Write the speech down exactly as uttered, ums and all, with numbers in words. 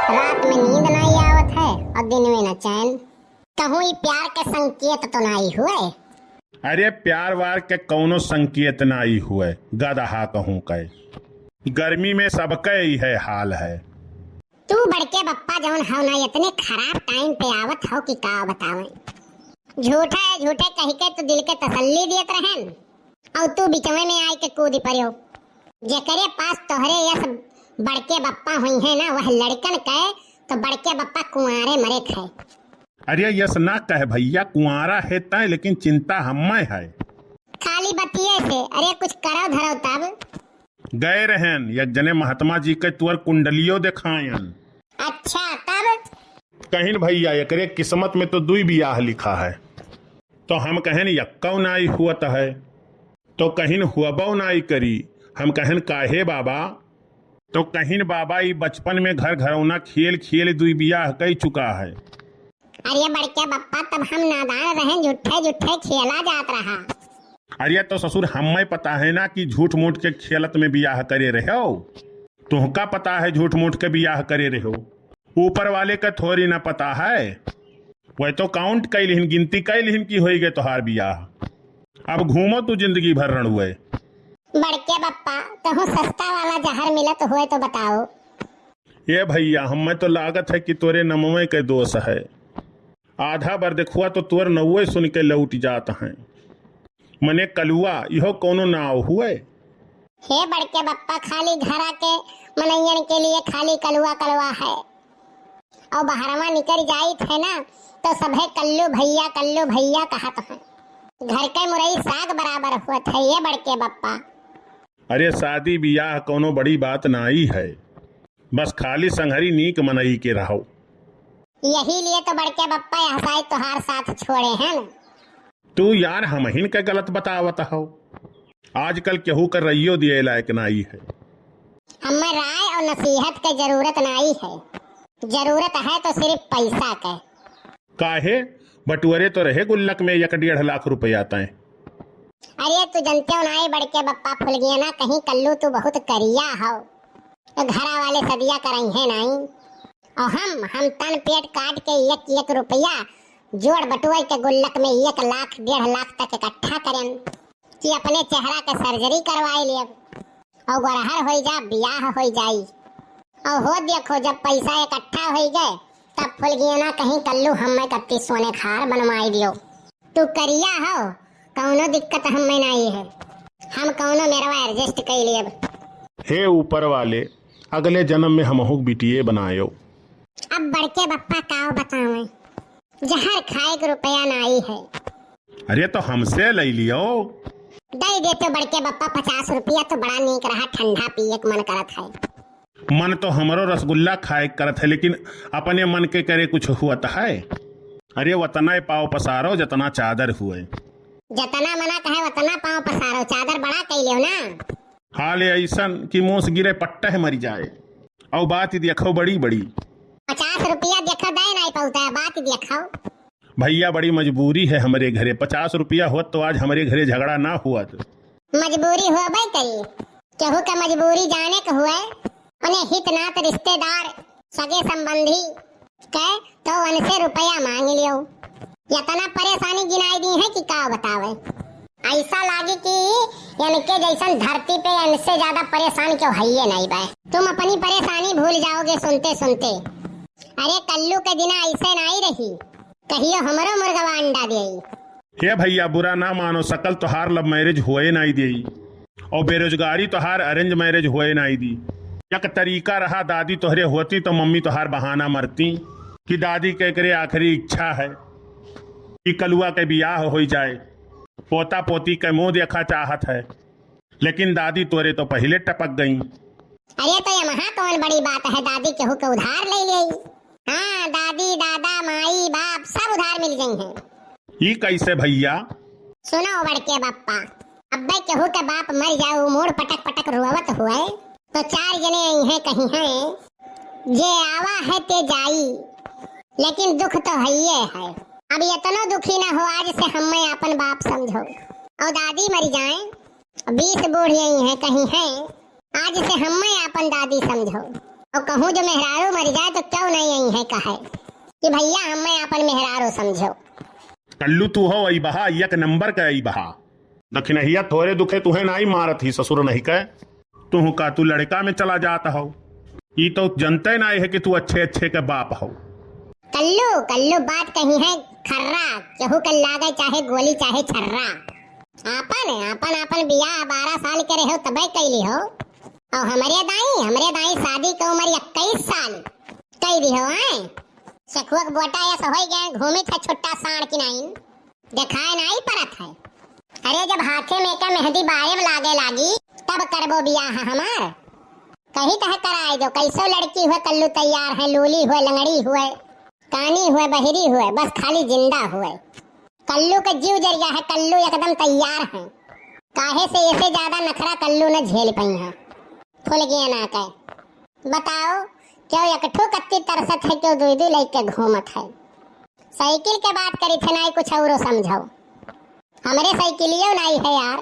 रात में नींद नाई आवत है और दिन में न चैन। कहूँ ई प्यार के संकेत तो नाई हुए? अरे, प्यार वार के कौनो संकेत नाई हुए, गदहा कहूँ के। गर्मी में सबके इहे हाल है। तू बड़के बप्पा जौन हौ ना, इतने खराब टाइम पे आवत हौ कि का बतावें। झूठे झूठे कह के तू दिल के तसल्ली दियत रहेन, और तू बिचवे में आए के कूद पड़ो। जेकरे पास तोहरे यस बड़के बप्पा हुई है ना, वह लड़कन के तो बड़के बप्पा कुंवारे मरे थे। अरे यस ना कह भैया, कुंवारा है तय, लेकिन चिंता हम्मे है। खाली बतिये से, अरे कुछ करो धरो तब। गए रहन, एक जने महात्मा जी के तुअर कुंडलियो देखायन। अच्छा, तब? कहिन भैया, एकरे किस्मत में तो दुई बियाह लिखा है, तो हम कहन यक्कौ नाई हुअत है, तो कहिन हुअबौ नाई करी। हम कहन काहे बाबा? तो कहिन बाबा, ई बचपन में घर घरौना खेल खेल दुई बियाह कई चुका है। अरे बड़के बप्पा, तब हम नादान रहेन, झूठे झूठे खेला जात रहा। अरे तो ससुर, हम्मे पता है ना कि झूठ मूठ के खेलत में बियाह करे रहो। तुहका पता है झूठ मूठ के बियाह करे रहो, ऊपर वाले का थोड़ी ना पता है। वह तो काउंट कई लिहिन, गिनती कई लिहिन कि होई गए तोहार बियाह। अब घूमो तू जिंदगी भर रणुए। बड़के बप्पा, कहूँ सस्ता वाला जहर मिलत हुए तो बताओ। ए भैया, हम्मे तो लागत है कि तोरे नमवे के दोष है। आधा बार देखुआ तो तोर नौवे सुन के लौट जात हैं। मने कलुआ, इहो कौनो नाव हुए? हे बड़के बप्पा, खाली घरा के मनैयन के लिए खाली कलुआ कलुआ है। और बहरवा निकर जाइत है ना, तो सभे कल्लू भैया, कल्लू भैया कहत हैं। घर के मुरई साग बराबर हुअत है, ये बड़के बप्पा। अरे, शादी बियाह कौनो बड़ी बात नाई है, बस खाली संघरी नीक मनई के रहो। यही लिए तो बड़के बप्पा यह साई तोहार साथ छोड़े हैं। तू यार हमहिन के गलत बतावत हो। आजकल केहू कर रहियो दिए लायक नाई है। हमें राय और नसीहत के जरूरत नाई है, जरूरत है तो सिर्फ पैसा के। काहे? बटुअरे तो रहे गुल्लक में एक डेढ़ लाख रुपया तय। अरे तू जनते हो नाई बड़के बप्पा फुलगियाना, कहीं कल्लू तू बहुत करिया हो। तो घरा वाले सदिया करइहे नाई। और हम, हम तन पेट काट के एक एक रुपया जोड़ बटुअर के गुल्लक में एक लाख, डेढ़ लाख तक इकट्ठा करेन कि अपने चेहरा के सर्जरी करवाई लेब और गोरहर होई जा, बियाह होई जाई। और हो देखो, जब पैसा इकट्ठा होई गए, तब फुलगियाना कहीं कल्लू हमें कत्ती सोने खार बनवाई दियो। तू करिया हो, कौनो दिक्कत हमें नाई है, हम कौनो मेरवा एडजस्ट कई लेब। हे ऊपर वाले, अगले जन्म में हमहू बिटिये बनायो। अब बड़के बप्पा काव बतावें, जहर खाए के रुपया नाई है। अरे तो हमसे ले लियो। दे देते बड़के बप्पा पचास रुपया तो बड़ा नीक रहा, ठंडा पिए के मन करत है। मन तो हमरो रसगुल्ला खाए के करत है, लेकिन अपने मन के करे कुछ हुअत है। अरे वतना पाव पसारो जतना चादर हुए। जतना मना कहे वतना पाव पसारो, चादर बड़ा कई लेव ना। हाल ऐसन कि मुंह से गिरे पट्टा है मरी जाए। और बात ही देखो बड़ी बड़ी। पचास रुपया देखो दे नाई पौता, बात ही देखो। भैया बड़ी मजबूरी है हमरे घरे, पचास रुपया होत तो आज हमरे घरे झगड़ा ना हुअत। मजबूरी होबे करी, केहू के मजबूरी जाने के हुए, उन्हें हित नात रिश्तेदार सगे संबंधी के तो उनसे रुपया मांग लियो। इतना परेशानी गिनाई दी है कि का बतावे। ऐसा लागे कि इनके जैसन धरती पे इनसे ज्यादा परेशान क्यों है ये नहीं बे। तुम अपनी परेशानी भूल जाओगे सुनते सुनते। अरे कल्लू के दिना ऐसे नहीं रही, कहियो हमरो मुर्गवा अंडा देई। हे भैया, बुरा ना मानो, सकल तोहार लव मैरिज होए नाई देई, और बेरोजगारी तोहार अरेंज मैरिज होए नाई दी। एक तरीका रहा, दादी तोहरे होती तो मम्मी तोहार बहाना मरती कि दादी के एकरे आखिरी इच्छा है कि कलुआ के बियाह होई जाए, पोता पोती के मुंह देखा चाहत है, लेकिन दादी तोरे तो पहिले टपक गई। अरे तो यमहा कौन बड़ी बात है, दादी केहू के उधार ले लेई। हाँ, दादी, दादा, माई, बाप सब उधार मिल गई हैं। ई कैसे भैया? सुनो बड़के बप्पा, अब्बे केहू के बाप मर जाओ, मोड़ पटक पटक रोवत हुए, तो चार जने आई हैं कहीं हैं, जे आवा है ते जाई, लेकिन दुख तो हइये है। अब इतनो दुखी ना हो, आज से हमें अपन बाप समझो। और दादी मर जाए, बीस बूढ़ आई हैं कहीं हैं, आज से हमें अपन दादी समझो। और कहूँ जो मेहरारू मरि जाए तो क्यों नहीं अइहैं कहे कि भइया हमें आपन मेहरारू समझो। कल्लू तू हो अइबहा, एक नंबर का अइबहा। दखिनहिया थोरे दुखे तुहे नाई मारत ही ससुर नहीं के। तुहू का तू लड़का में चला जात हो। ई तो जनते नाई है कि तू अच्छे अच्छे के बाप हो। कल्लू, कल्लू बात कही है खर्रा, केहू के लागे चाहे गोली चाहे छर्रा। आपन, आपन, आपन बियाह बारह साल के रहे हो तबे कैली हो। और हमरे दाई, हमरे दाई शादी के उम्र इक्कीस साल कई दी हो, हैं? सखुआ के बोटा ऐसा होई गए, घूमी था छुट्टा साँड़ की नाइन, देखाए नाई परत है। अरे जब हाथे में का मेहंदी बारे में लागे लागी, तब करबो बियाह हमार। कही तह कराए जो कैसो लड़की हुए कल्लू तैयार है, लूली हुए, लंगड़ी हुए, कानी हुए, बहिरी हुए, बस खाली जिंदा हुए। कल्लू का जीव जरिया है, कल्लू एकदम तैयार है। काहे से ऐसे ज्यादा नखरा कल्लू न झेल पइहैं। फुलगिया ना के। बताओ, क्यों एक ठो कत्ती तरसत है, क्यों दुई दुई लइके घूमत है? साइकिल के बात करी थे, नाई कुछ औरो समझो। हमरे साइकिलियो नाई है यार।